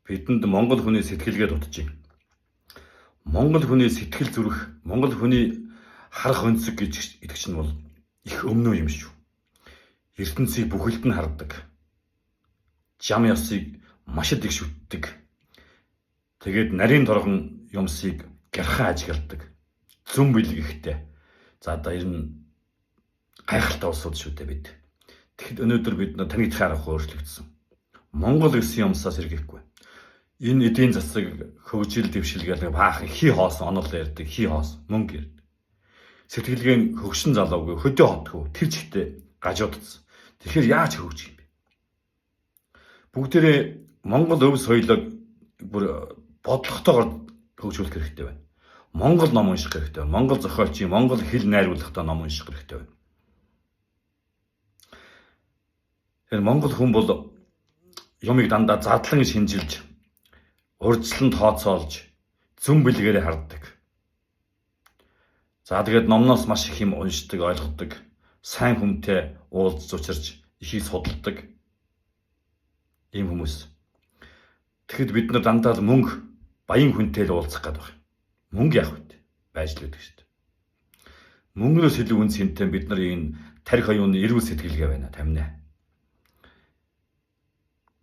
Бидэнд Монгол хүний сэтгэлгээ дутаж байна. Монгол хүний сэтгэл зүрх, Монгол хүний харах өнцөг гэж итгэж нь бол их өмнөө юм шүү. Ертөнцийг бүхэлд нь хардаг. Жам ёсыг маш их шүтдэг. Тэгээд нарийн торгон юмсыг гярхан ажигладаг. Зүм бэлэг ихтэй. За одоо ер нь гайхалтай улсууд шүү дээ бид. Тэгэхэд өнөөдөр бид нар танигдах аргагүй өөрчлөгдсөн. Монгол гэсэн юмсаас сэргээхгүй. Энэ эдийн засаг хөгжил дэвшил гэх баахан хий хоосон онол ярьдаг, хий хоос мөнгө ярьдаг. Сэтгэлгээ нь хөгшин залуугүй, хөдөө хотгүй тэр чигтээ гажуудсан. Тэгэхээр яаж хөгжих юм бэ? Бүгдээрээ Монгол өв соёлыг бүр бодлоготойгоор хөгжүүлэх хэрэгтэй байна. Монгол ном унших хэрэгтэй байна. Монгол зохиолчийн монгол хэл найруулгатай ном унших хэрэгтэй байна. Тэгэхээр монгол хүн бол юмыг дандаа задлан шинжилж, урьдчилан тооцоолж, зүн бэлгээрээ харддаг. За тэгээд номноос маш их юм уншдаг, ойлгодог, сайн хүнтэй уулзж учирч ихийг судалдаг ийм хүмүүс. Тэгэхэд бид нар дандаа л мөнгө баян хүнтэй л уулзах гэдэг байна. Мөнгө яах вэ? Байж л байдаг шүү дээ. Мөнгнөөс илүү үн цэнтэй бид нар энэ тарих оюуны эрүүл сэтгэлгээ байна тамина.